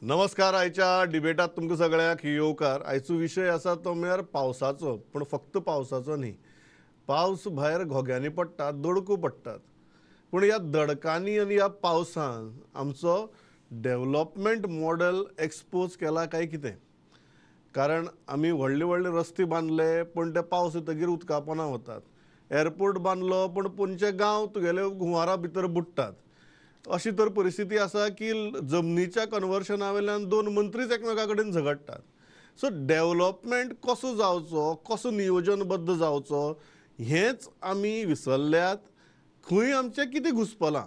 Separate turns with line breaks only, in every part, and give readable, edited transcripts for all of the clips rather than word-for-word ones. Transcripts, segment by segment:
नमस्कार. आयच्या डिबेटात तुमकां सगळ्यांक येवकार. आयचो विशय आसा तो म्हळ्यार पावसाचो, पूण फक्त पावसाचो न्ही. पावस भायर घोग्यांनी पडटा, दडको पडटात, पूण ह्या दडकांनी आनी ह्या पावसान आमचो डेवलपमेंट मॉडल एक्सपोज केला काय कितें? कारण आमी व्हडले व्हडले रस्ते बांदले पूण ते पावस येतकीर उदकापोना वतात. एअरपोर्ट बांदलो पूण पोंदचे गांव तुगेले हुंवारा भितर बुडटात. अशी तर परिस्थिती आसा की जमनीच्या कन्वर्शना वयल्यान दोन मंत्रीच एकमेका कडेन झगडटात. सो डेवलपमेंट कसो जावचो, कसो नियोजनबद्ध जावचो हेंच आमी विसरल्यात. खंय आमचें कितें घुसपलां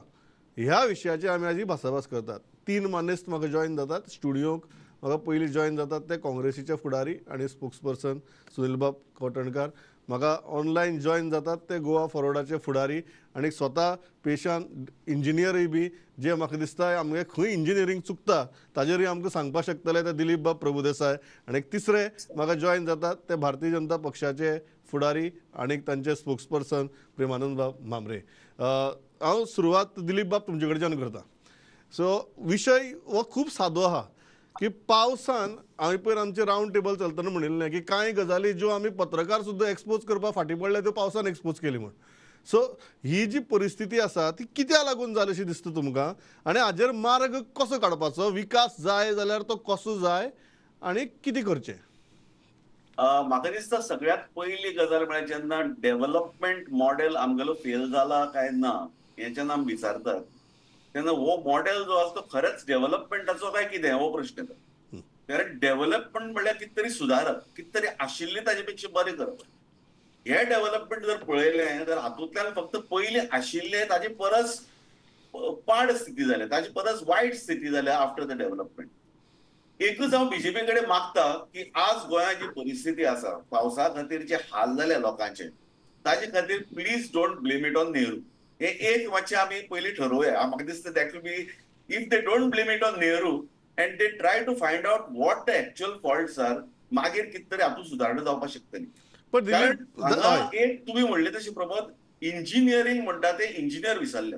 ह्या विशयाचेर आमी आजी भासाभास करतात. तीन मानेस्त म्हाका जॉयन जातात स्टुडियोक. म्हाका पयलीं जॉयन जातात ते काँग्रेसीचे फुडारी आनी स्पोक्सपर्सन सुनीलबाब कवठणकार. म्हाका ऑनलायन जॉयन जातात ते गोवा फॉरवर्डाचे फुडारी आनी स्वता पेशान इंजिनियरूय बी, जे म्हाका दिसता आमगे खंय इंजिनियरींग चुकता ताजेरूय आमकां सांगपाक शकतले ते दिलीप बाब प्रभुदेसाय. आनी तिसरे म्हाका जॉयन जातात ते भारतीय जनता पक्षाचे फुडारी आनी तांचे स्पोक्सपर्सन प्रेमानंद बाब म्हांबरे. हांव सुरवात दिलीप बाब तुमचे कडच्यान करता. सो विशय हो खूब सादो आहा की पावसान हांवें पयर आमचें रावंड टेबल चलतना म्हणिल्लें की कांय गजाली ज्यो आमी पत्रकार सुद्दां एक्सपोज करपाक फाटीं पडल्या त्यो पावसान एक्सपोज केली म्हूण. सो ही जी परिस्थिती आसा ती कित्याक लागून जाली अशी दिसता तुमकां आनी हाजेर मार्ग कसो काडपाचो? विकास जाय जाल्यार तो कसो जाय आनी कितें करचें?
म्हाका दिसता सगळ्यात पयली गजाल म्हळ्यार जेन्ना डेव्हलपमेंट मॉडेल आमगेलो फेल जाला काय ना हें जेन्ना आमी विचारतात तेन्ना हो मॉडेल जो आसा तो खरेंच डेव्हलपमेंटाचो काय कितें हो प्रश्न येता. कारण डेव्हलपमेंट म्हळ्यार कितें तरी सुदारप, कितें तरी आशिल्लें ताजे पेक्षा बरें करप. हे डेव्हलपमेंट जर पळयलें तर हातूंतल्यान फक्त पयलीं आशिल्लें ताजे परस पाड स्थिती जाल्या, ताजे परस वायट स्थिती जाल्या आफ्टर the development. एकूच हांव बीजेपी कडेन मागता की आज गोंयांत जी परिस्थिती आसा, पावसा खातीर जे हाल जाले लोकांचे, ताजे खातीर please don't blame it on Nehru. हे एक मातशें आमी पयलीं ठरोवया. म्हाका दिसता that will be if they don't blame it on Nehru and they try to find out what the actual faults are, मागीर कितें तरी हातूंत सुदारणा जावपाक शकतली. कारण एक तुमी म्हणले तशें प्रमोद, इंजिनियरींग म्हणटा ते इंजिनियर विसरले.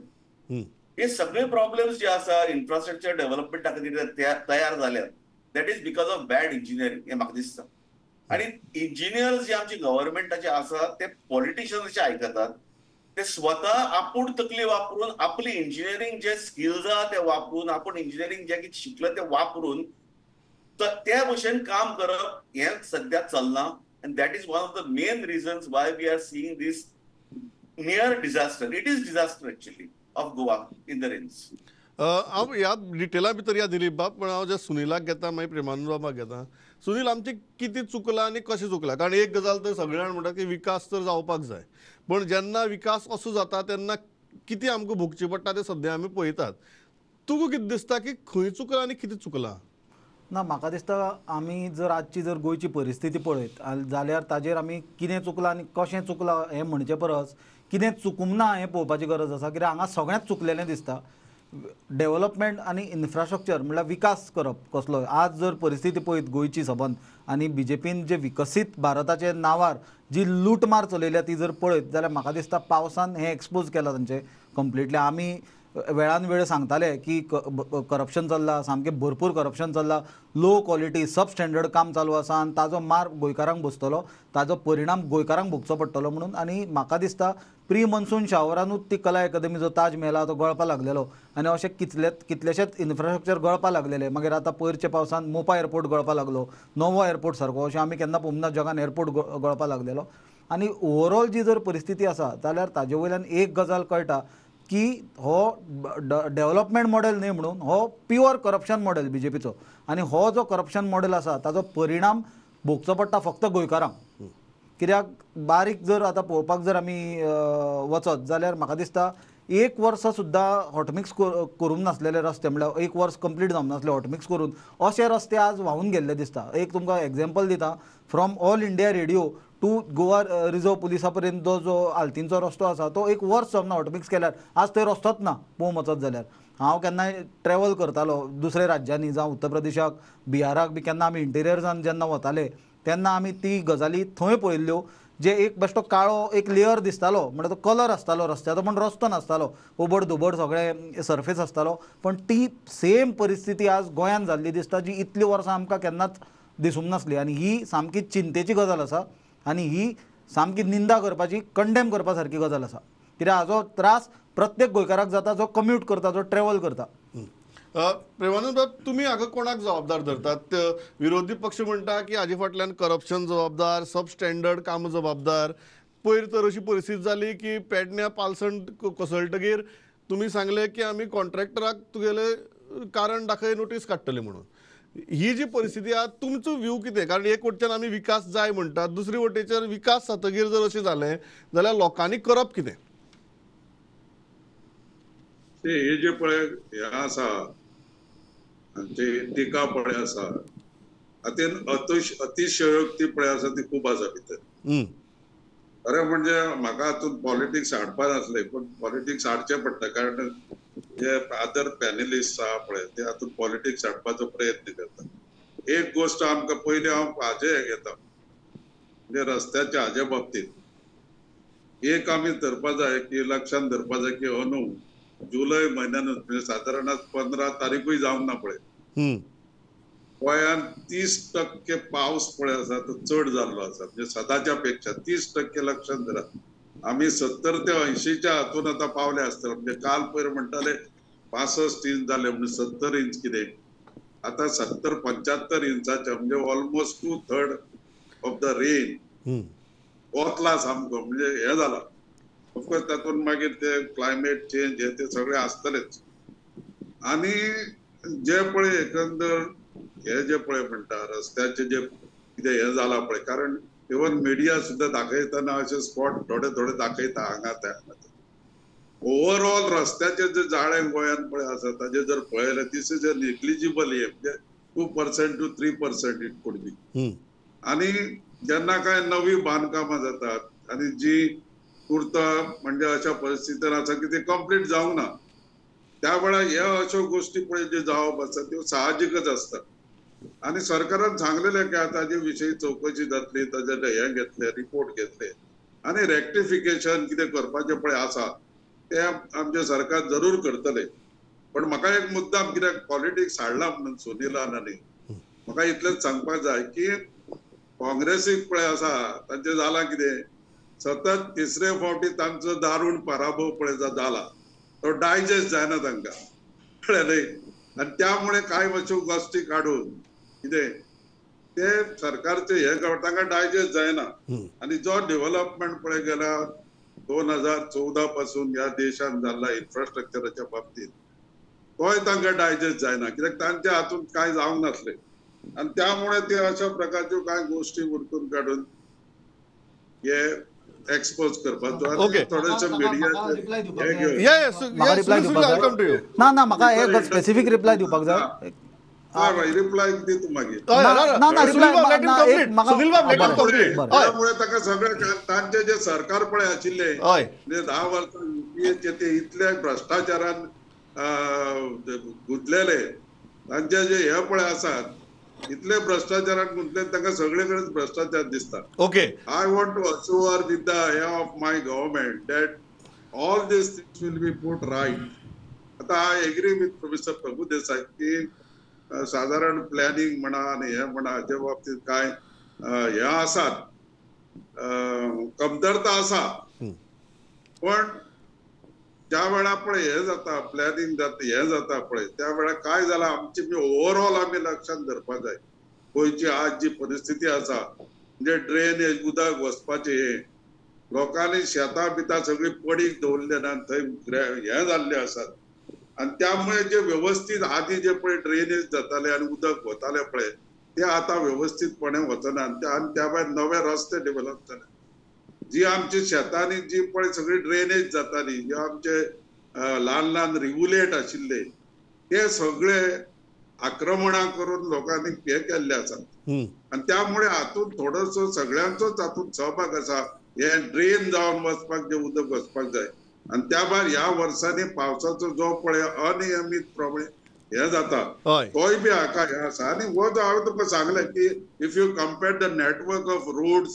हे सगळे प्रॉब्लेम्स जे आसा इन्फ्रास्ट्रक्चर डेव्हलपमेंटा खातीर तयार जाल्यात, that is because of bad engineering हें म्हाका दिसता. आनी इंजिनियर्स जे आमचे गव्हर्मेंटाचे आसा ते पॉलिटिशियन्स आयकतात, ते स्वता आपूण तकली वापरून आपली इंजिनियरींग जे स्किल्स आहा ते वापरून, आपूण इंजिनियरींग जे कितें शिकले ते वापरून त्या भशेन काम करप हें सद्या चलना. And that is one of the main reasons why we are seeing this near disaster. It is disaster actually of Goa in the rains.
हांव ह्या डिटेला भितर या दिलीप बाब, पण हांव जे सुनीलाक घेता मागीर प्रेमानंद बाबाक घेता. सुनील, आमचें कितें चुकलां आनी कशें चुकलां? कारण एक गजाल तर सगळे जाण म्हणटा की विकास तर जावपाक जाय, पूण जेन्ना विकास असो जाता तेन्ना कितें आमकां भोगचें पडटा तें सद्या आमी पळयतात. तुका कितें दिसता की खंय चुकलां आनी कितें चुकलां?
ना, म्हाका दिसता आमी जर आजची जर गोंयची परिस्थिती पळयत जाल्यार ताजेर आमी कितें चुकलां आनी कशें चुकलां हें म्हणचे परस कितें चुकूंक ना हें पळोवपाची गरज आसा. कित्याक हांगा सगळेंच चुकलेलें दिसता. डेव्हलपमेंट आनी इन्फ्रास्ट्रक्चर म्हळ्यार विकास करप कसलो, आज जर परिस्थिती पळयत गोंयची सबंद आनी बीजेपीन जे विकसीत भारताचे नांवार जी लूटमार चलयल्या ती जर पळयत जाल्यार म्हाका दिसता पावसान हें एक्सपोज केलां तांचें कंप्लिटली. आमी वेळान वेळ सांगताले की करप्शन चल्लां, सामकें भरपूर करप्शन चल्लां, लो क्वॉलिटी सब स्टँडर्ड काम चालू आसा आनी ताजो मार गोंयकारांक बसतलो, ताजो परिणाम गोंयकारांक भोगचो पडटलो म्हणून. आनी म्हाका दिसता प्री मॉन्सून शावरानूच ती कला अकादमी जो ताज महल आहा तो गळपा लागलेलो आनी अशे कितलेशेच इन्फ्रास्ट्रक्चर गळपा लागलेले. मागीर आतां पयरच्या पावसान मोपा एअरपोर्ट गळपा लागलो, नवो एअरपोर्ट सारको अशें आमी केन्ना पळोवंक ना जगान एअरपोर्ट गळपा लागलेलो. आनी ओवरऑल जी जर परिस्थिती आसा जाल्यार ताजे वयल्यान एक गजाल कळटा की हो डेव्हलपमेंट मॉडेल न्हय म्हणून हो प्युअर करप्शन मॉडेल बीजेपीचो. आनी हो जो करप्शन मॉडेल आसा ताजो परिणाम भोगचो पडटा फक्त गोंयकारांक. कित्याक बारीक जर आतां पळोवपाक जर आमी वचत जाल्यार म्हाका दिसता एक वर्स सुद्दां हॉटमिक्स करूंक नासलेले रस्ते, म्हणल्यार एक वर्स कंप्लीट जावंक नासले हॉटमिक्स करून, अशे रस्ते आज व्हांवून गेल्ले दिसता. एक तुमकां एग्जाम्पल दिता, from All India Radio to Goa reserve पुलिसा पर्यंत जो आल्तीनचो रस्तो आसा तो एक वर्स जावना हॉटमिक्स केल्यार, आज थंय रस्तोच ना पळोवंक वचत जाल्यार. हांव केन्नाय ट्रॅवल करतालो दुसऱ्या राज्यांनी, जावं उत्तर प्रदेशाक, बिहाराक बी केन्ना आमी इंटिरियर्सान जेन्ना वताले तेन्ना आमी ती गजाली थंय पळयल्ल्यो जे एक बेश्टो काळो एक लेयर दिसतालो, म्हणल्यार तो कलर आसतालो रस्त्याचो, पण रस्तो नासतालो, ओबड धोबड सगळें सरफेस आसतालो. पण ती सेम परिस्थिती आज गोंयांत जाल्ली दिसता, जी इतलीं वर्सां आमकां केन्नाच दिसूंक नासली. आनी ही सामकी चिंतेची गजाल आसा आनी ही सामकी निंदा करपाची, कंडेम करपा सारकी गजाल आसा. कित्याक हाजो त्रास प्रत्येक गोंयकाराक जाता जो कम्यूट करता, जो ट्रॅवल करता.
प्रेमानंद बाब, तुमी हाका कोणाक जबाबदार धरतात? विरोधी पक्ष म्हणटा की हाजे फाटल्यान करप्शन जबाबदार, सब स्टँडर्ड कामां जबाबदार. पयर तर अशी परिस्थिती जाली की पेडण्या पालसण कोसळटगीर तुमी सांगले की आमी कॉन्ट्रॅक्टराक तुगेले कारण दाखय नोटीस काडटले म्हणून. ही जी परिस्थिती आहा, तुमचो व्यू कितें? कारण एक वटेच्यान आमी विकास जाय म्हणटात, दुसरी वटेच्यान विकास जातगीर जर अशें जालें जाल्यार लोकांनी करप कितें?
हे जे पळय हें आसा, ते टिका पळय आसा, आतां अतिशयोक्ती पळय आसा ती खूब आसा भितर. खरें म्हणजे म्हाका हातूंत पॉलिटिक्स हाडपा नासलें, पूण पॉलिटिक्स हाडचें पडटा, कारण जे अदर पॅनलिस्ट आहा पळय ते हातूंत पॉलिटिक्स हाडपाचो प्रयत्न करता. एक गोश्ट आमकां पयलीं हांव हाजें हें घेता, म्हणजे रस्त्याच्या हाजे बाबतींत एक आमी धरपा जाय की लक्षांत धरपा जाय की अंदू जुलय म्हयन्यानूच, म्हणजे सादारण 15 तारीखूय जावंक ना पळय, गोंयांत 30% पावस पळय आसा तो चड जाल्लो आसा, म्हणजे सदाच्या पेक्षा 30%. लक्षांत धरात, आमी 70 ते 80च्या हातून आतां पावले आसतले. म्हणजे काल पयर म्हणटाले 65 इंच जाले, म्हणजे 70 इंच कितें, आतां 70-75 इंचाचे, म्हणजे ऑलमोस्ट 2/3 ऑफ the rain वतला सामको, म्हणजे हें जाला. ऑफकोर्स तातूंत मागीर ते क्लायमेट चेंज हे ते सगळे आसतलेच. आनी जे पळय एकंदर हे जे पळय म्हणटा रस्त्याचे जे कितें हें जाला पळय, कारण इवन मिडिया सुद्दां दाखयतना अशे स्पॉट थोडे थोडे दाखयता हांगा थंय हांगा थंय. ओवरऑल रस्त्याचे जे जाळें गोंयांत पळय आसा ताजें जर पळयलें, these is a negligible हे, म्हणजे 2% to 3% it could be. आनी जेन्ना कांय नवी बांदकामां जातात आनी जी पुरता म्हणजे अशा परिस्थितीन आसा की ते कंप्लीट जावंक ना, त्या वेळार ह्या अश्यो गोश्टी पळय ज्यो जावप आसा त्यो साहजिकच आसता. आनी सरकारान सांगलेलें की ताजे विशयी चवकशी जातली, ताजे हें घेतले, रिपोर्ट घेतले आनी रेक्टिफिकेशन कितें करपाचें पळय आसा तें आमचें सरकार जरूर करतलें. पण म्हाका एक मुद्दाम कित्याक पॉलिटिक्स हाडला म्हणून सुनिलान आनी म्हाका इतलेंच सांगपाक जाय की काँग्रेसीक पळय आसा तांचें जालां कितें, सतत तिसरे फावटी तांचो दारूण पराभव पळय जाला, तो डायजेस्ट जायना तांकां, कळ्ळें न्ही? आनी त्यामुळे कांय अश्यो गोश्टी काडून कितें ते सरकारचे हे तांकां डायजेस्ट जायना. आनी जो डेव्हलपमेंट पळय गेला 2014 पासून ह्या देशान जाल्ला इन्फ्रास्ट्रक्चराच्या बाबतींत, तोय तांकां डायजेस्ट जायना, कित्याक तांच्या हातूंत कांय जावंक नासलें. आनी त्यामुळे ते अशा प्रकारच्यो कांय गोश्टी उरकून काडून हे एक्सपोज करपाचो थोडेशे मिडिया.
ना ना, म्हाका एक स्पेसिफीक रिप्लाय दिवपाक जाय.
रिप्लाय दी तूं मागीर.
ना ना,
त्यामुळे ताका सगळे तांचे जे सरकार पळय आशिल्ले 10 वर्सां युपीएचे ते इतले भ्रष्टाचारान गुंतलेले, तांचे जे हे पळय आसात इतले भ्रष्टाचारान गुंतले, तांकां सगळे कडेन भ्रष्टाचार दिसता.
Okay,
I want to assure with the help of my government that all these things will be put right. आतां I agree with professor Prabhudesai की सादारण प्लॅनिंग म्हणा आनी हें म्हणा हाचे बाबतींत कांय हें आसात, कमतरता आसा, पण ज्या वेळा पळय हें जाता, प्लॅनिंग जाता, हें जाता पळय त्या वेळार काय जालां आमची ओवरऑल आमी लक्षांत धरपाक जाय. गोंयची आज जी परिस्थिती आसा, म्हणजे ड्रेनेज उदक वचपाचें हें, लोकांनी शेतां बितां सगळीं पडीक दवरले ना, थंय हें जाल्लें आसात, आनी त्यामुळे जे वेवस्थीत आदी जे पळय ड्रेनेज जाताले आनी उदक वतालें पळय ते आतां वेवस्थीतपणे वचना. आनी त्या भायर नवे रस्ते डेव्हलप जाले, जी आमची शेतांनी जी पळय सगळी ड्रेनेज जाताली, जे आमचे ल्हान ल्हान रिव्युलेट आशिल्ले ते सगळे आक्रमणां करून लोकांनी हे केल्ले आसात. आनी त्यामुळे हातूंत थोडोसो सगळ्यांचोच हातूंत सहभाग आसा, हे ड्रेन जावन वचपाक जे उदक वचपाक जाय. आनी त्या भायर ह्या वर्सांनी पावसाचो जो पळय अनियमीत प्रमाणे हे जाता तोय बी हाका हें आसा. आनी हो जो हांवें तुका सांगलें की if you compare the network of roads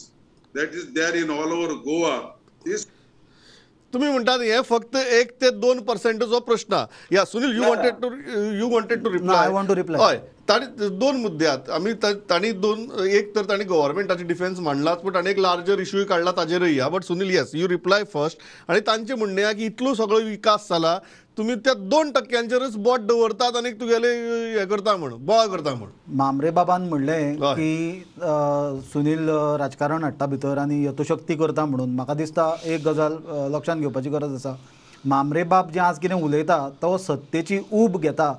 that is there in all over Goa is.
तुम्ही म्हणतात हे फक्त 1 ते 2% प्रश्न. या Sunil, you wanted to reply.
I want to reply.
हय, ताणी दोन मुद्दे आहात आमी ताणी दोन, एक तर ताणी गव्हर्मेंटाची डिफेन्स मांडलाच, पूण ताणी एक लार्जर इश्यूय काडला ताजेरय या. But Sunil, yes, you reply first. आनी तांचें म्हणणें आहा की इतलो सगळो विकास जाला, तुमी त्या 2%चेरच बोट दवरतात आनी तुगेले हें करता म्हण, बोवाळ करता म्हण.
मामरे बाबान म्हणलें की सुनील राजकारण हाडटा भितर आनी यतोशक्ती करता म्हणून. म्हाका दिसता एक गजाल लक्षांत घेवपाची गरज आसा, मामरे बाब जें आज कितें उलयता तो सत्तेची ऊब घेता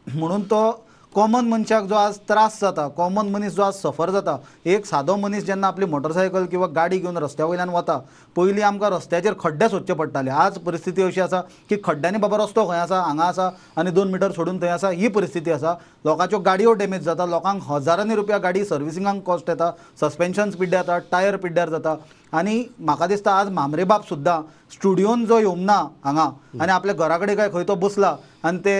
म्हणून तो कॉमन मनशाक जो आज त्रास जाता, कॉमन मनीस जो आज सफर जाता, एक सादो मनीस जेन्ना आपली मोटरसायकल किंवा गाडी घेवन रस्त्या वयल्यान वता, पयलीं आमकां रस्त्याचेर खड्डे सोदचे पडटाले. आज परिस्थिती अशी आसा की खड्ड्यांनी बाबा रस्तो खंय आसा, हांगा आसा आनी 2 मिटर सोडून थंय आसा, ही परिस्थिती आसा. लोकांच्यो गाडयो डॅमेज जाता, लोकांक हजारांनी रुपया गाडी सर्विसिंगाक कॉस्ट येता, सस्पेन्शन्स पिड्ड्यार जाता, टायर पिड्ड्यार जाता. आनी म्हाका दिसता आज मामरेबाब सुद्दां स्टुडियोन जो येवंक ना हांगा आनी आपल्या घरा कडेन काय खंय तो बसला आनी ते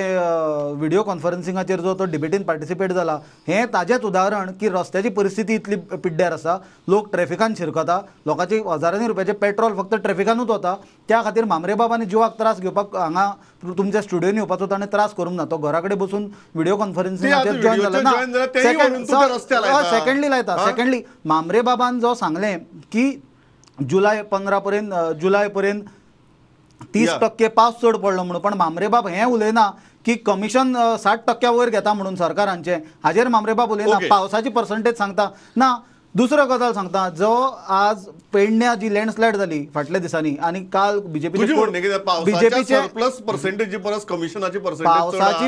व्हिडियो कॉन्फरन्सिंगाचेर जो तो डिबेटीन पार्टिसिपेट जाला, हें ताजेंच उदाहरण की रस्त्याची परिस्थिती इतली पिड्ड्यार आसा, लोक ट्रॅफिकान शिरकता, लोकांची हजारांनी रुपयाचें पेट्रोल फक्त ट्रॅफिकानूच वता. त्या खातीर मामरेबाबांनी जिवाक त्रास घेवपाक हांगा तुमच्या स्टुडियोन येवपाचो ताणें त्रास करूंक ना, तो घरा कडेन बसून व्हिडियो कॉन्फरन्सिंगाचेर जॉयन जाला ना. सेकंडली लायता, सेकंडली मामरेबाबान जो सांगलें की जुलय 15 पर्यंत, जुलय पर्यंत 30% पावस चड पडलो म्हणून, पण मामरेबाब हें उलयना की कमिशन 60% वयर घेता म्हणून सरकारांचें, हाजेर मामरेबाब उलयना, पावसाची पर्संटेज सांगता ना. दुसरो गजाल सांगता, जो आज पेडण्या जी लँडस्लायड जाली फाटल्या दिसांनी आनी काल बीजेपीचे पावसाची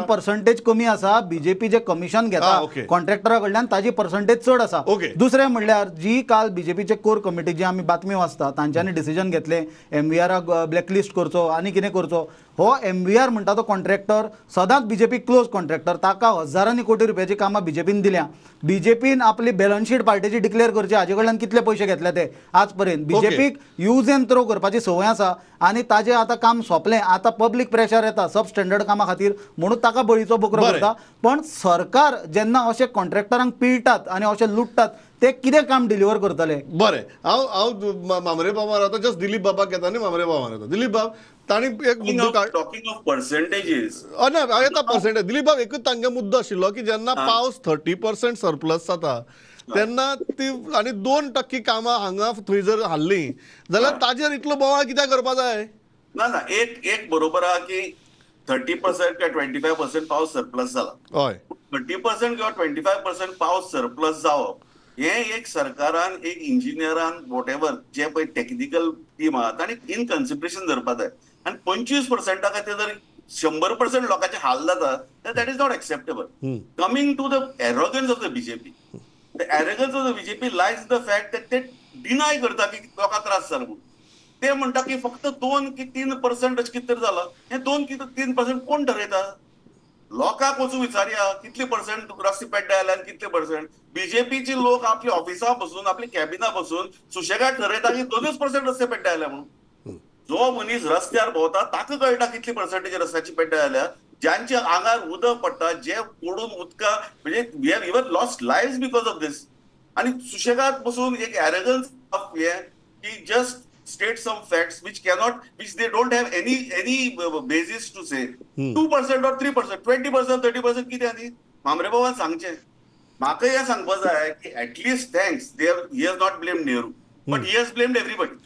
पर्संटेज कमी आसा, बीजेपी जे कमिशन घेता कॉन्ट्रॅक्टरा कडल्यान ताजी पर्संटेज चड आसा. दुसरें म्हणल्यार जी काल बीजेपीचे कोर कमिटी जी आमी बातमी वाचता तांच्यांनी डिसिजन घेतलें एमव्हीआराक ब्लॅकलिस्ट करचो आनी कितें करचो. हो एमव्हीआर म्हणटा तो कॉन्ट्रॅक्टर सदांच बीजेपी क्लोज कॉन्ट्रॅक्टर, ताका हजारांनी कोटी रुपयाची कामां बीजेपीन दिल्या. बीजेपीन आपली बॅलन्स शीट पार्टीची डिक्लेअर करची, हाजे कडल्यान कितले पयशे घेतले ते आज पर्यंत. बीजेपीक यूज एंड थ्रो करपाची संवय आसा आनी ताजें आतां काम सोंपलें, आतां पब्लीक प्रेशर येता सब स्टँडर्ड कामां खातीर म्हणून ताका बळीचो बोकरो करता. पण सरकार जेन्ना अशे कॉन्ट्रॅक्टरांक पिळटात आनी अशे लुट्टात ते कितें काम डिलिव्हर करतले.
बरें, हांव हांव मामरे बाबा रावता, जस्ट दिलीप बाबाक येता न्ही, मामरे बाबा येता. दिलीप बाब तांणी एक मुद्दो
टॉकिंग ऑफ पर्सेंटेजीस
ना येता पर्सेंटेज. दिलीप बाब एकूच तांगे मुद्दो आशिल्लो की जेन्ना पावस 30% सरप्लस जाता तेन्ना ती आनी 2% कामां हांगा थंय जर हाडली जाल्यार ताजेर इतलो बोवाळ कित्याक करपा जाय?
ना ना, एक एक बरोबर आहा की 30% किंवा 25% पावस सरप्लस जाला.
हय,
30% किंवा 25% पावस सरप्लस जावप हे एक सरकारान, एक इंजिनियरान, what ever जे पळय टॅक्निकल टीम आहा तांणी इन कन्सिडरेशन धरपा जाय. आनी 25% खातीर जर 100% लोकांचे हाल जाता तर that is not acceptable. Coming to the arrogance of the BJP, the arrogance of the BJP lies the fact that ते डिनाय करता की लोकांक त्रास जाला म्हणून. ते म्हणटा की फक्त 2 की 3% अशें कितें तरी जाला. हे 2 की 3% कोण ठरयता? लोकांक वचून विचारया कितले पर्संट रस्ते पेड्डे आले आनी कितले पर्संट. बीजेपीचे लोक आपल्या ऑफिसां बसून, आपल्या कॅबिनां बसून सुशेगाद ठरयता की 2% रस्ते पेड्डे आले म्हणून. जो मनीस रस्त्यार भोंवता ताका कळटा कितली पर्संटेज रस्त्याची पेड्डे जाल्या. ज्यांच्या आंगार उदक पडटा, जे पडून उदका म्हणजे we have even lost life because of this. आनी सुशेगाद बसून एक एरोगन्स ऑफ हे की just state some facts which cannot, which they don't have any basis to say. 2% or 3%, 20%, 30% कितें आनी मामरे बाबान सांगचें. म्हाका हें सांगपा जाय की at least thanks they he has not blamed Nehru, but he has blamed everybody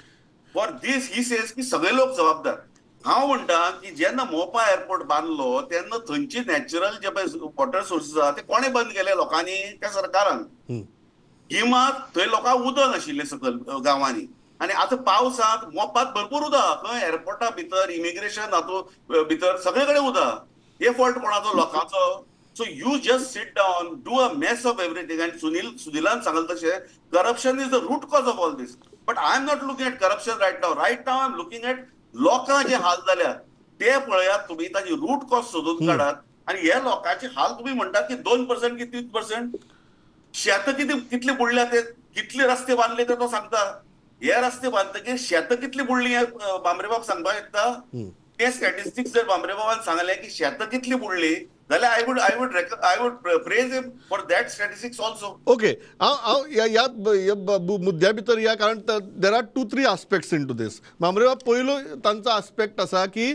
for this. He says की सगळे लोक जबाबदार. हांव म्हणटा की जेन्ना मोपा एअरपोर्ट बांदलो तेन्ना थंयची नॅचरल जे पळय वॉटर सोर्सीस आहा ते कोणें बंद केले? लोकांनी त्या सरकारान. गिमांत थंय लोकांक उदक नाशिल्लें सकयल गांवांनी, आनी आतां पावसांत मोपात भरपूर उदक, खंय एअरपोर्टा भितर, इमिग्रेशन हातूंत भितर सगळे कडेन उदक. हे फॉल्ट कोणाचो? लोकांचो. So you just sit down, do a mess of everything. आनी सुनीलान सांगलें तशें corruption is the root cause of all this. But I am not looking at corruption right now. Right now I am looking at लोकां जे हाल जाल्या ते पळयात तुमी, ताजी रूट कॉज सोदून काडात. आनी हे लोकांचे हाल तुमी म्हणटात की 2% की 3%. शेतां कितली बुडल्या ते, कितले रस्ते बांदले ते तो सांगता. हे रस्ते बांदतकीर शेतां कितली बुडली हें बामरेबाब सांगपाक शकता? ते स्टॅटिस्टिक्स जर बामरेबाबान सांगलें की शेतां कितली बुडली जाल्यार I would praise him for that statistics also.
Okay, हांव हांव ह्या मुद्द्या भितर या, कारण there are two three aspects into this. Mhambre बाब, पयलो तांचो आस्पेक्ट आसा की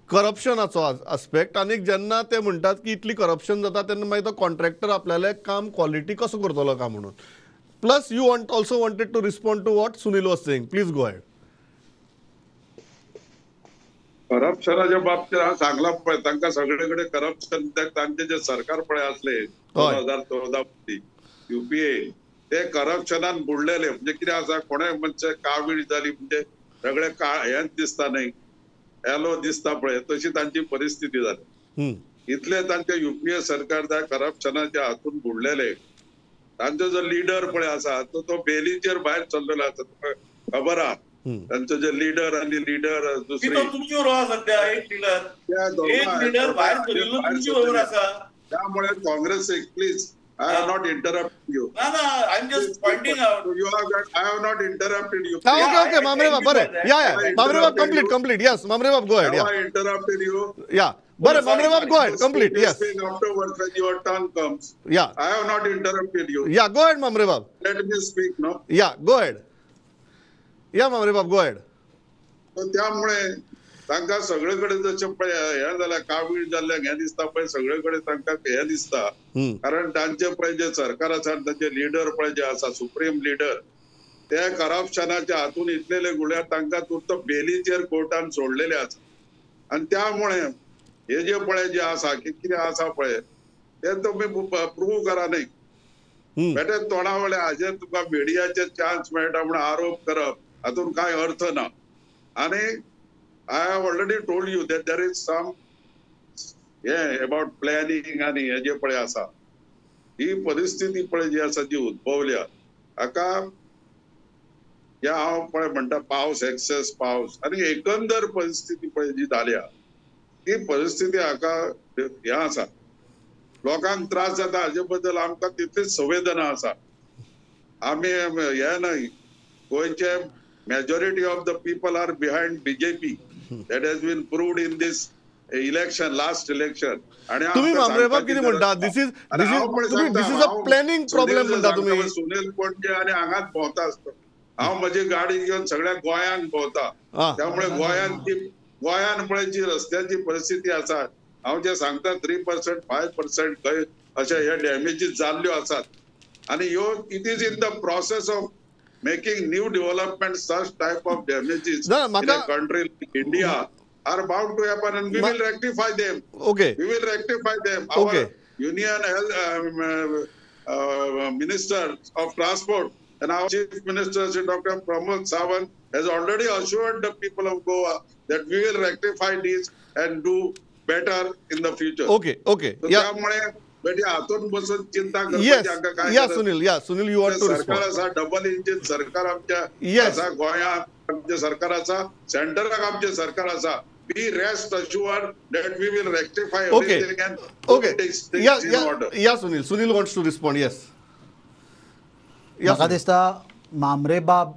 करप्शनाचो आस्पेक्ट, आनी जेन्ना ते म्हणटात की इतली करप्शन जाता तेन्ना मागीर तो कॉन्ट्रॅक्टर आपल्याले काम क्वॉलिटी कसो करतलो काय म्हणून. Plus you want also wanted to respond to what Sunil was saying. Please go ahead.
करप्शनाच्या बाबतीत हांव सांगला पळय, तांकां सगळे कडेन करप्शन, तांचे जे सरकार पळय आसले 2014 युपीए, ते करप्शनान बुडलेले. म्हणजे कितें आसा, कोणें म्हणजे कावीळ जाली म्हणजे सगळे हेंच दिसता न्ही, येलो दिसता पळय, तशी तांची परिस्थिती जाली. इतले तांचे युपीए सरकार त्या करप्शनाच्या हातून बुडलेले. तांचो जो लिडर पळय आसा तो बेलीचेर भायर सरलेलो आसा, तुका खबर आहा. तांचो जे लिडर आणि लिडर दुसरी त्यामुळे काँग्रेस एक, please, I have not interrupt you.
I am just pointing out.
You have I have not interrupted you.
Okay okay Mhambre बाब, बरे, या या म्हामरे बाब, complete complete. Yes Mhambre बाब, go ahead.
I interrupted you.
या बरे म्हामरे बाब, go ahead, complete. Yes,
afterwards when your turn comes.
Yeah,
I have not interrupted you.
Yeah, go ahead Mhambre बाब.
Let me speak no.
Yeah, go ahead. Yeah Mhambre बाब, go ahead.
त्यामुळे तांकां सगळे कडेन जशें पळय हें जालें, कावीळ जाल्लें हें दिसता पळय, सगळे कडेन तांकां हें दिसता. कारण तांचे पळय जे सरकार आसा, तांचे लिडर पळय जे आसा, सुप्रीम लिडर, ते करप्शनाच्या हातून इतलेले गुळ्यार तांकां तुर्त बेलीचेर कोर्टान सोडलेले आसा. आनी त्यामुळे हे जे पळय जे आसा की कितें आसा पळय ते तुमी प्रूव करा न्ही. बेटे तोंडा वयल्या हाजेर तुका मिडियाचेर चान्स मेळटा म्हणून आरोप करप हातून कांय अर्थ ना. आनी I have already told you that there is some about planning आनी हे जे पळय आसा, ही परिस्थिती पळय जी आसा जी उद्भवल्या हाका ह्या हांव पळय म्हणटा पावस, एक्सेस पावस आनी एकंदर परिस्थिती पळय जी जाल्या ती परिस्थिती हाका हें आसा, लोकांक त्रास जाता हाजे बद्दल आमकां तितलीच संवेदना आसा. आमी हें न्हय, गोंयचे majority of the people are behind BJP. That has been proved in this election, last election.
आणि तुम्ही म्हामरे बाब कितें म्हणटा, this is this is a planning problem म्हणटा तुम्ही.
सुनील पणजे आनी हांगाच भोंवता आसता, हांव म्हजी गाडी घेवन सगळ्या गोंयांत भोंवता, त्यामुळे गोंयांत पळय जी रस्त्याची परिस्थिती आसा, हांव जे सांगता 3% 5% खंय अशे हे डॅमेजीस जाल्ल्यो आसात. आनी ह्यो it is in the process of making new development, such type of damages in a country like India are bound to happen, and we will rectify them.
Okay.
We will rectify them. Our Union Health Minister of Transport and our Chief Minister, Shri Dr. Pramod Sawant, has already assured the people of Goa that we will rectify this and do better in the future.
Okay, okay.
So, त्यामुळे बेटी हातून बसून चिंता करपाची.
या सुनील, या Sunil, you want to
सरकार आसा, double engine सरकार आमच्या आसा, गोंयांत आमचे सरकार आसा, सेंटराक आमचे सरकार आसा. Be rest assured that we will rectify everything and
okay. Yeah yeah Sunil, Sunil wants to respond. Yes.
म्हाका दिसता म्हामरे बाब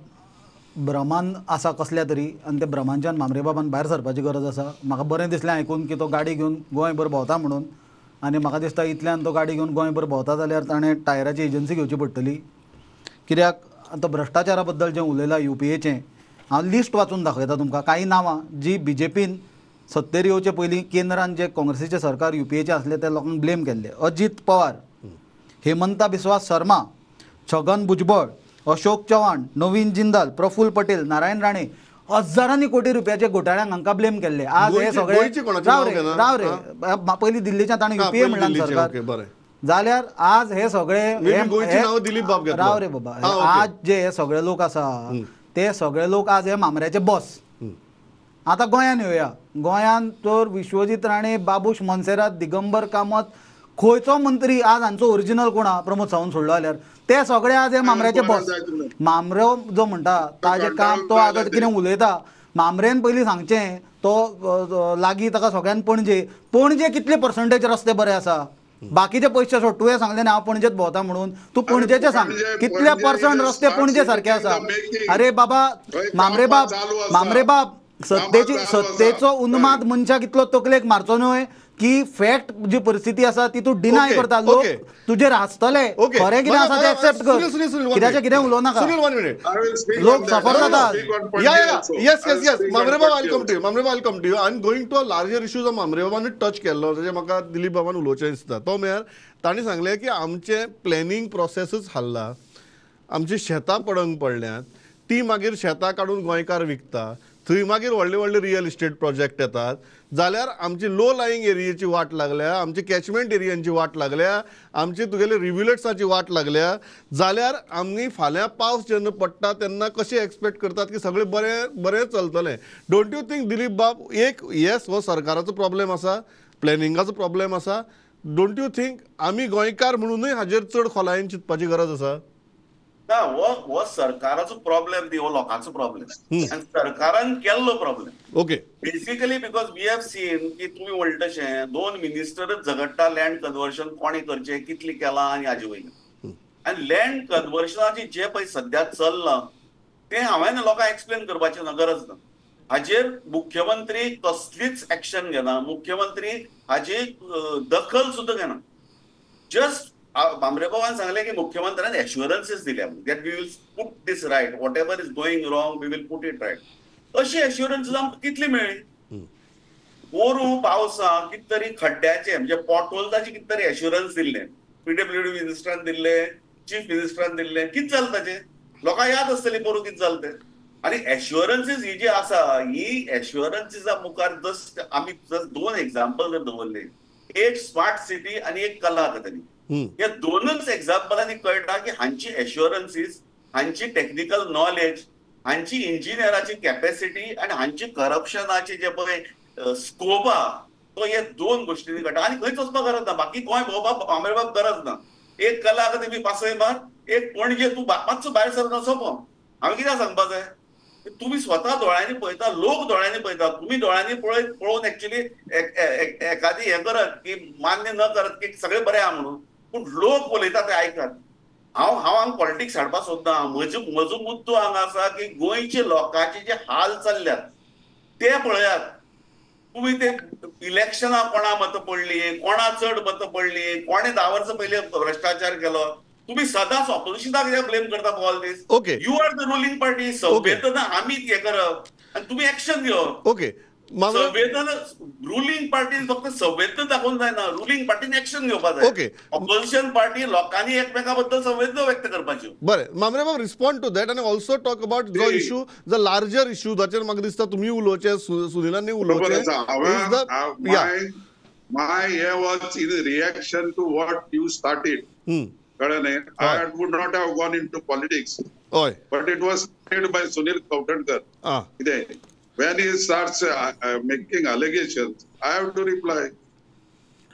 भ्रमान आसा कसल्या तरी, आनी त्या भ्रमांच्यान म्हामरे बाबान भायर सरपाची गरज आसा. म्हाका बरें दिसलें आयकून की तो गाडी घेवन गोंयभर भोंवता म्हणून, आनी म्हाका दिसता इतल्यान तो गाडी घेवन गोंयभर भोंवता जाल्यार ताणें टायराची एजन्सी घेवची पडटली. कित्याक आतां भ्रश्टाचारा बद्दल जें उलयलां युपीएचें, हांव लिस्ट वाचून दाखयता तुमकां कांय नांवां जी बीजेपीन सत्तेर येवचे पयलीं केंद्रान जे काँग्रेसीचें सरकार युपीएचें आसलें त्या लोकांक ब्लेम केल्लें. अजीत पवार, हेमंता बिस्वास शर्मा, छगन भुजबळ, अशोक चव्हाण, नवीन जिंदाल, प्रफुल्ल पटेल, नारायण राणे, हजारांनी कोटी रुपयाचे घोटाळ्यांक हांकां ब्लेम केल्ले. आज हे सगळे राव रे, राव रे, पयलीं दिल्लीच्या ताणें युपीए म्हणलां सरकार, जाल्यार आज हे सगळे राव रे बाबा, आज जे हे सगळे लोक आसा ते सगळे लोक आज हे म्हामऱ्याचे बॉस. आतां गोंयान येवया, गोंयान तर विश्वजीत राणे, बाबूश मोन्सेरात, दिगंबर कामत, खंयचो मंत्री आज हांचो ओरिजिनल कोण आहा प्रमोद सावंत सोडलो जाल्यार ते सगळे आज हे म्हामऱ्याचे बॉस. म्हामरो जो म्हणटा ताजें काम तो आतां कितें उलयता, म्हामरेन पयलीं सांगचें तो लागीं ताका सगळ्यान पणजे, पणजे कितले पर्संटेज रस्ते बरे आसा, बाकीचे पयशे सोड, तुवें सांगलें न्ही हांव पणजेत भोंवता म्हणून, तूं पणजेचें सांग कितले पर्संट रस्ते पणजे सारके आसा. अरे बाबा म्हामरे बाब, म्हामरे बाब, सत्तेची सत्तेचो उन्माद मनशाक इतलो तकलेक मारचो न्हय, की फॅक्ट जी परिस्थिती आसा ती तूं डिनाय करता, लोक तुजेर हांसतले. खरें कितें आसा तें एक्सेप्ट कर, कित्याचें कितें उलोवं नाका, लोक सफर जातात.
Yes yes yes Mambre बाब, I come to you. Mambre बाब, I come to you. I am going to a larger issue जो मामरे बाबान टच केल्लो, ताचेर म्हाका दिलीप बाबान उलोवचें दिसता. तो म्हळ्यार तांणी सांगलें की आमचें प्लॅनिंग प्रोसेसूच हाल्ला, आमची शेतां पडंग पडल्यांत, ती मागीर शेतां काडून गोंयकार विकता, थंय मागीर व्हडले व्हडले रियल इस्टेट प्रोजेक्ट येतात, जाल्यार आमची लो लाईंग एरियेची वाट लागल्या, आमची कॅचमेंट एरियांची वाट लागल्या, आमची तुगेले रिव्युलेट्साची वाट लागल्या, जाल्यार आमी फाल्यां पावस जेन्ना पडटा तेन्ना कशें एक्सपेक्ट करतात की सगळें बरें बरें चलतलें? Don't you think Dilip बाब, एक येस हो सरकाराचो प्रॉब्लेम आसा, प्लॅनिंगाचो प्रॉब्लेम आसा, don't you think आमी गोंयकार म्हणूनय हाजेर चड खोलायेन चिंतपाची गरज आसा?
ना, हो सरकाराचो प्रॉब्लेम न्ही, हो लोकांचो प्रॉब्लेम आनी सरकारान केल्लो problem.
Okay,
basically because we have seen की तुमी म्हणटा तशें दोन मिनिस्टरच झगडटा लँड कन्वर्शन कोणें करचें, कितलें केलां आनी हाजे वयल्यान. आनी लँड कन्वर्शनाचें जें पळय सद्या चल्लां तें हांवें लोकांक एक्सप्लेन करपाचें ना, गरज ना. हाजेर मुख्यमंत्री कसलीच एक्शन घेना, मुख्यमंत्री हाजी दखल सुद्दां घेना. जस्ट भामरे बाबान सांगलें की मुख्यमंत्र्यान एश्युरन्सीस दिल्या that we will put this right, whatever is going wrong we will put it right. अशी एश्युरन्सीस आमकां कितली मेळ्ळी? पोरूं पावसाक कितें तरी खड्ड्याचे म्हणजे पोटहोल्साचे कितें तरी एश्युरन्स दिल्ले, पीडब्ल्यूडी मिनिस्टरान दिल्ले, चीफ मिनिस्टरान दिल्ले, कितें जालें ताचें? लोकांक याद आसतली पोरूं कितें जालें तें. आनी एश्युरन्सीस ही जी आसा ही एश्युरन्सीसा मुखार जस्ट आमी जस्ट दोन एग्जाम्पल जर दवरले, एक स्मार्ट सिटी आनी एक कला अकादमी, ह्या दोनच एग्जाम्पलांनी कळटा की हांची एश्युरन्सीस, हांची टॅक्निकल नॉलेज, हांची इंजिनियराची कॅपॅसिटी आनी हांची करप्शनाची जे पळय स्कोप आहा तो हे दोन गोष्टींनी कळटा. आनी खंयच वचपाक गरज ना, बाकी गोंय भोंवपाक भामरे बाब गरज ना. एक कला अकादमी पासय मार, एक पणजे तूं मातसो भायर सरना सोंपो. हांवें कित्याक सांगपा जाय? तुमी स्वता दोळ्यांनी पळयता, लोक दोळ्यांनी पळयता, तुमी दोळ्यांनी पळोवन एक्चुली एखादी हें करत की मान्य न करत की सगळें बरें आहा म्हणून, पूण लोक उलयता ते आयकात. हांव हांगा पॉलिटिक्स हाडपाक सोदना. म्हजो मुद्दो हांगा आसा की गोंयचे लोकांचे जे हाल चल्ल्यात ते पळयात तुमी. ते इलेक्शनां कोणा मतां पडली, कोणा चड मतां पडली, कोणें 10 वर्सां पयलीं भ्रश्टाचार केलो, तुम्ही सदांच ऑपोजिशनाक कित्याक ब्लेम करता for all this?
Okay,
you are the ruling party. संवेदना आमी हें करप आनी तुमी एक्शन घेवप.
ओके,
संवेदना रुलींग पार्टीन फक्त संवेदना दाखोवंक जायना, रुलींग पार्टीन एक्शन घेवपाक जाय.
ओके,
ऑपोजिशन पार्टी लोकांनी एकमेकां बद्दल संवेदना व्यक्त करपाच्यो.
बरें मामरे बाब, रिस्पॉन्ड टू that आनी ऑल्सो टॉक अबाउट जो इशू, the larger issue जाचेर म्हाका दिसता तुमी उलोवचें, सुनिलांनी उलोवचें.
My hey was in reaction to what you started. कळ्ळें न्ही? I would not have gone into politics, but it was started by Sunil Kavthankar. कितें when he starts making allegations, I have to reply.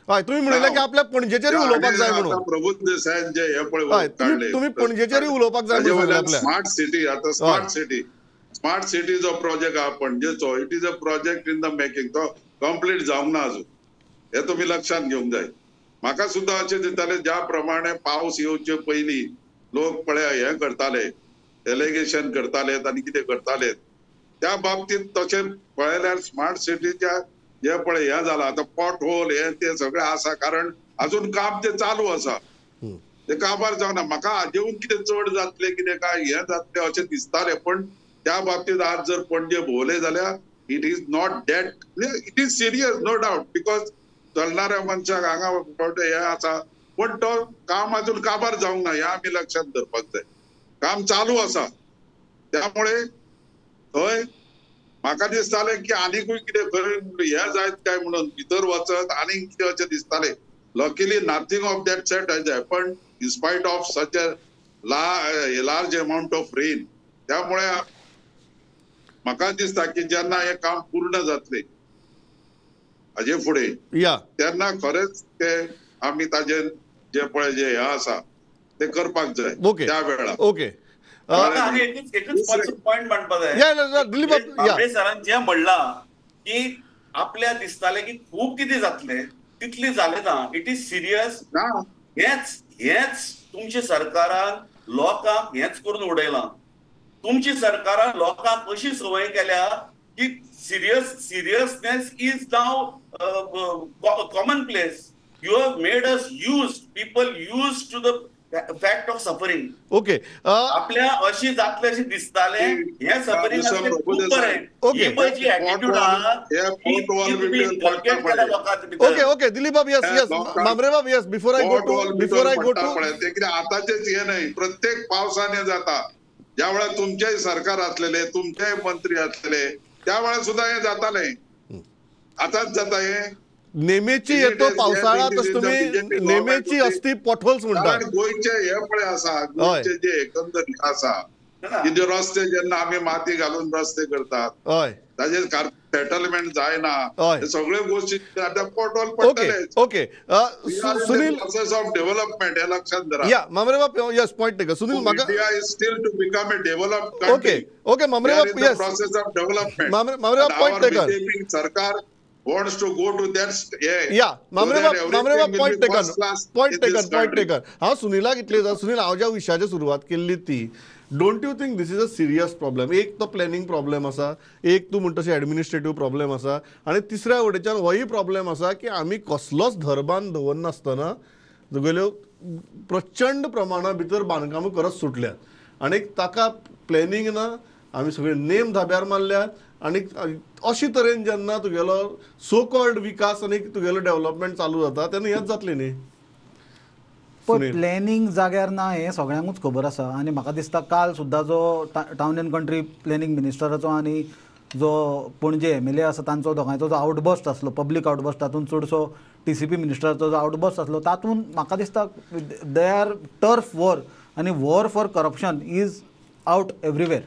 हय, तुम्ही म्हणले की आपल्या पणजेचेर उलोवपाक जाय म्हणून.
प्रभू देसायान जे हे पळय काडले,
तुम्ही पणजेचेर उलोवपाक जाय म्हणून.
स्मार्ट सिटी, आतां स्मार्ट सिटी, स्मार्ट सिटी जो प्रोजेक्ट आहा पणजेचो, it is a project in the making, तो कंप्लीट जावंक ना अजून, हे तुमी लक्षांत घेवंक जाय. म्हाका सुद्दां अशें दिसतालें ज्या प्रमाणे पावस येवचे पयलीं लोक पळय हें करताले, एलिगेशन करताले आनी कितें करताले, त्या बाबतींत तशें पळयल्यार स्मार्ट सिटीच्या जे पळय हें जालां आतां, पॉट होल हें तें सगळें आसा, कारण अजून काम तें चालू आसा, तें काबार जावना. म्हाका हाजेहून कितें चड जातलें, कितें काय हें जातलें अशें दिसतालें, पण त्या बाबतींत आज जर पणजे भोंवले जाल्यार it is not that, it is serious no doubt, because चलणाऱ्या मनशाक हांगा हें आसा, पण तो काम अजून काबार जावंक ना, हें आमी लक्षांत धरपाक जाय. काम चालू आसा, त्यामुळे थंय म्हाका दिसतालें की आनीकूय कितें खंय हें जायत काय म्हणून भितर वचत आनीक कितें अशें दिसतालें. Luckily nothing of that set has happened in spite of such a large amount of rain. त्यामुळे म्हाका दिसता की जेन्ना हें काम पूर्ण जातलें हाजे फुडें तेन्ना खरेंच ते आमी ताजेर जे पळय जे हें आसा ते करपाक जाय त्या वेळार.
ओके,
एकच पॉइंट मांडपाक जाय. सरान जे म्हणलां की आपल्या दिसतालें की खूब कितें जातलें, तितलें जालें ना. It is serious. हेच हेच तुमच्या सरकारान लोकांक हेच करून उडयलां. तुमची सरकारान लोकांक अशी संवय केल्या की seriousness is now common place. You have made us use people use to the fact of suffering.
Okay,
आपल्या अशी जातले अशी दिसताले हे सफरिंग खूब बरें.
ओके, ओके ओके दिलीप बाब, येस येस मामरे बाब, yes before I go to
ते कितें आतांचेच हे न्हय, प्रत्येक पावसाने जाता. ज्या वेळार तुमचेय सरकार आसलेले, तुमचेय मंत्री आसलेले, त्या वेळार सुद्धा हे जाताले. आतांच जाता हे
नेमेची येतो पावसाळा, तसं तुम्ही नेमेची असती पॉटहोल्स म्हणता.
गोंयचे हे पळय आसा, गोंयचे जे एकंदर आसा की जे रस्ते जेन्ना आमी माती घालून रस्ते करतात ताजेर सेटलमेंट जायना, सगळे गोष्टी आतां पॉटहोल पडटले.
Okay Sunil,
process of development हे लक्षात धरा.
या मामरे बाब, येस पॉइंट टेकन. सुनील, म्हाका
India is still to become a developed country.
Okay okay Mamre बाब, yes
process of development.
Mamre बाब पॉइंट टेकन.
बीजेपी सरकार wants to go to that.
Yeah Mamre बाब point taken, point taken, point taken. हांव सुनीलाक इतलें जाण, सुनील, हांव ज्या विशयाचेर सुरवात केल्ली ती, don't you think this is a serious problem? एक तो प्लॅनिंग प्रॉब्लेम आसा, एक तूं म्हणटा तशें एडमिनिस्ट्रेटीव प्रॉब्लेम आसा, आनी तिसऱ्या वटेच्यान होय प्रॉब्लेम आसा की आमी कसलोच धरबान दवरनासतना तुगेल्यो प्रचंड प्रमाणा भितर बांदकामां करत सुटल्यात आनी ताका प्लॅनिंग ना, आमी सगळे नेम धाब्यार मारल्यात आनी अशे तरेन जेन्ना तुगेलो सो कॉल्ड विकास आनी तुगेलो डेव्हलपमेंट चालू जाता तेन्ना हेंच जातलें न्ही.
पळय, प्लॅनिंग जाग्यार ना हें सगळ्यांकूच खबर आसा. आनी म्हाका दिसता काल सुद्दां जो टावन एंड कंट्री प्लॅनिंग मिनिस्टराचो आनी जो पणजे MLA आसा तांचो दोगांयचो जो आवटबस्ट आसलो, पब्लीक आवटबस्ट, तातूंत चडसो TCP मिनिस्टराचो जो आवटबस्ट आसलो तातूंत म्हाका दिसता they are turf war आनी war for corruption is out everywhere.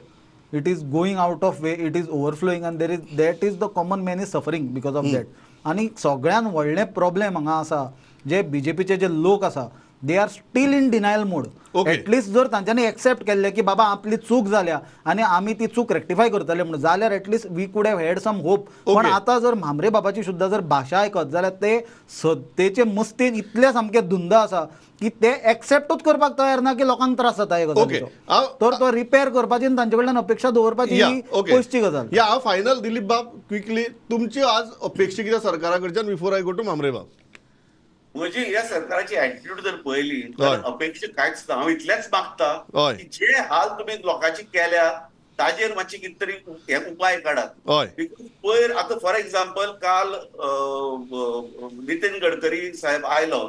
It is going out of way, it is overflowing, and there is that is the common man is suffering because of that. आनी सगळ्यान व्हडलें problem हांगा आसा, जे बीजेपीचे जे लोक आसा they are still in denial mode. At least जर तांच्यांनी accept केल्लें की बाबा आपली चूक जाल्या आनी आमी ती चूक रेक्टिफाय करतले म्हणून, जाल्यार at least we could have had some hope. पण आतां जर म्हामरे बाबाची सुद्दां जर भाशा आयकत जाल्यार ते सत्तेचे मस्तीन इतले सामके धुंद आसा की ते एक्सेप्टूच करपाक तयार ना की लोकांक त्रास जाता हे गजालीचो. तर तो रिपेर करपाची आनी तांचे कडल्यान अपेक्षा दवरपाची ही पयसची गजाल.
या हांव फायनल दिलीप बाब क्विकली, तुमची आज अपेक्षा कितें सरकारा कडच्यान before I go to Mamre बाब?
म्हजी ह्या सरकाराची एटिट्यूड जर पळयली तर अपेक्षा कांयच ना. हांव इतलेंच मागता की जे हाल तुमी लोकांची केल्या ताजेर मातशी कितें तरी हे उपाय काडात. Because पयर आतां फॉर एग्जाम्पल काल नितीन गडकरी साहेब आयलो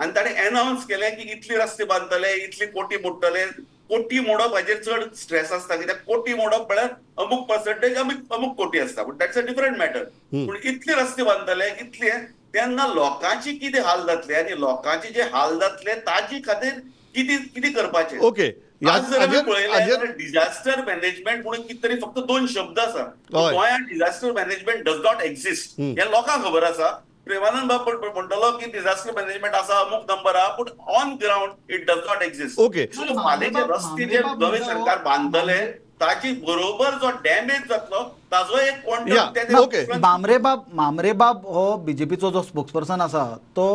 आनी ताणें एनावन्स केलें की इतली रस्ते बांदतले, इतली कोटी मोडटले. कोटी मोडप हाजेर चड स्ट्रेस आसता कित्याक कोटी मोडप म्हळ्यार अमूक पर्संटेज अमूक कोटी आसता, पूण that's a different matter. पूण इतले रस्ते बांदतले इतले, तेन्ना लोकांची कितें हाल जातले आनी लोकांचे जे हाल जातले ताजे खातीर कितें कितें करपाचें.
ओके,
आज जर आमी पळयलें जाल्यार डिझास्टर मॅनेजमेंट म्हणून कितें तरी फक्त 2 शब्द आसा. गोंयांत disaster management does not exist हें लोकांक खबर आसा. प्रेमानंद बाब म्हणटलो की डिझास्टर मॅनेजमेंट आसा, अमूक नंबर आहा, पूण on ground it does not exist.
Okay,
so फाल्यांचे रस्ते जे नवें सरकार बांदतले ताची बरोबर जो डॅमेज जातलो ताजो एक क्वांटम.
मामरेबाब हो बीजेपीचो जो स्पोक्सपर्सन आसा तो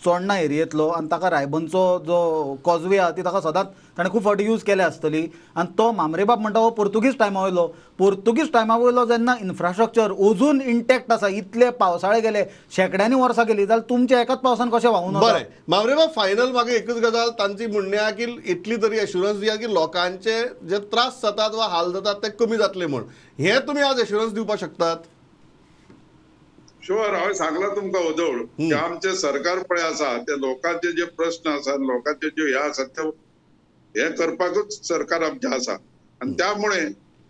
चोडणा एरियेंतलो आनी ताका रायबनचो जो कॉजवे आहा ती ताका सदांच ताणें खूब फावटी यूज केल्या आसतली. आनी तो मामरेबाब म्हणटा हो पोर्तुगीज टायमा वयलो, पोर्तुगीज टायमा वयलो जेन्ना इन्फ्रास्ट्रक्चर अजून इंटॅक्ट आसा, इतले पावसाळे गेले, शेंकड्यांनी वर्सां गेली, जाल्यार तुमच्या एकाच पावसान कशें व्हांवून वता?
बरें मामरेबाब, फायनल म्हाका एकूच गजाल तांची म्हणणें आहा की इतली तरी एश्युरन्स दिया की लोकांचे जे त्रास जातात वा हाल जातात ते कमी जातले म्हूण, हें तुमी आज एश्युरन्स दिवपाक शकतात?
शुअर, हांवें सांगलां तुमकां ओदोळ की आमचें सरकार पळय आसा ते लोकांचे जे प्रश्न आसा, लोकांचे जे हे आसा ते हे करपाकूच सरकार आमचें आसा. आनी त्यामुळे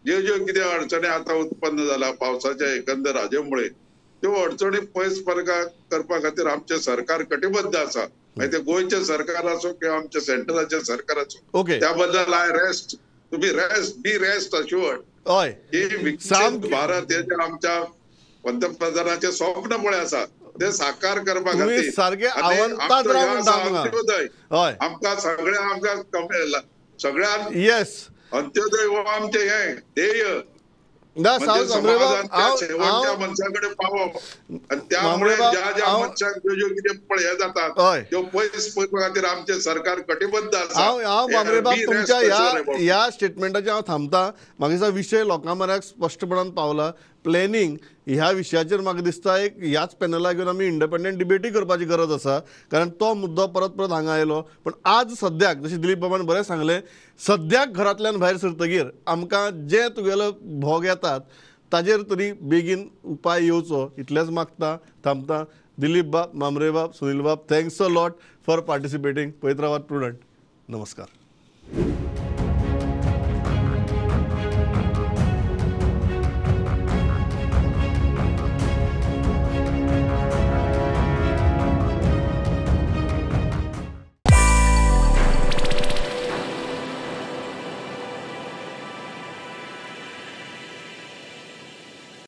जे ज्यो कितें अडचणी आतां उत्पन्न जाला पावसाच्या एकंदर हाजे मुळे, त्यो अडचणी पयस करपा खातीर आमचें सरकार कटिबद्ध आसा. मागीर तें गोंयचें सरकार आसूं किंवा आमचें सेंट्रलाचें सरकार आसूं, त्या बद्दल I rest, तुमी रेस्ट बी रेस्ट अश्युअर्ड की विकसीत भारत हे जे आमच्या पंतप्रधानाचे स्वप्न पळय आसा ते साकार करपा खातीर अंत्योदय आमकां सगळ्या आमकां सगळ्यांक
येस
अंत्योदय हो आमचें हें ध्येय. शेवटच्या मनशा कडेन पावप आनी त्यामुळे ज्या ज्या मनशांक ज्यो ज्यो कितें पळय हे जातात त्यो पयस पळोवपा खातीर आमचें सरकार कटिबद्ध आसा.
हांव म्हांबरेबाब तुमच्या ह्या स्टेटमेंटाचेर हांव थांबता. म्हाका विशय लोकां म्हऱ्याक स्पश्टपणान पावला. प्लॅनिंग ह्या विशयाचेर म्हाका दिसता एक ह्याच पॅनलाक घेवन आमी इंडिपेंडंट डिबेटूय करपाची गरज आसा, कारण तो मुद्दो परत परत हांगा आयलो. पण आज सद्याक जशें दिलीप बाबान बरें सांगलें, सद्याक घरांतल्यान भायर सरतगीर आमकां जे तुगेले भोग येतात ताजेर तरी बेगीन उपाय येवचो इतलेंच मागता थांबता. दिलीप बाब, म्हांबरे बाब, सुनील बाब, thanks a lot for participating. पळयत रावात प्रुडंट. नमस्कार.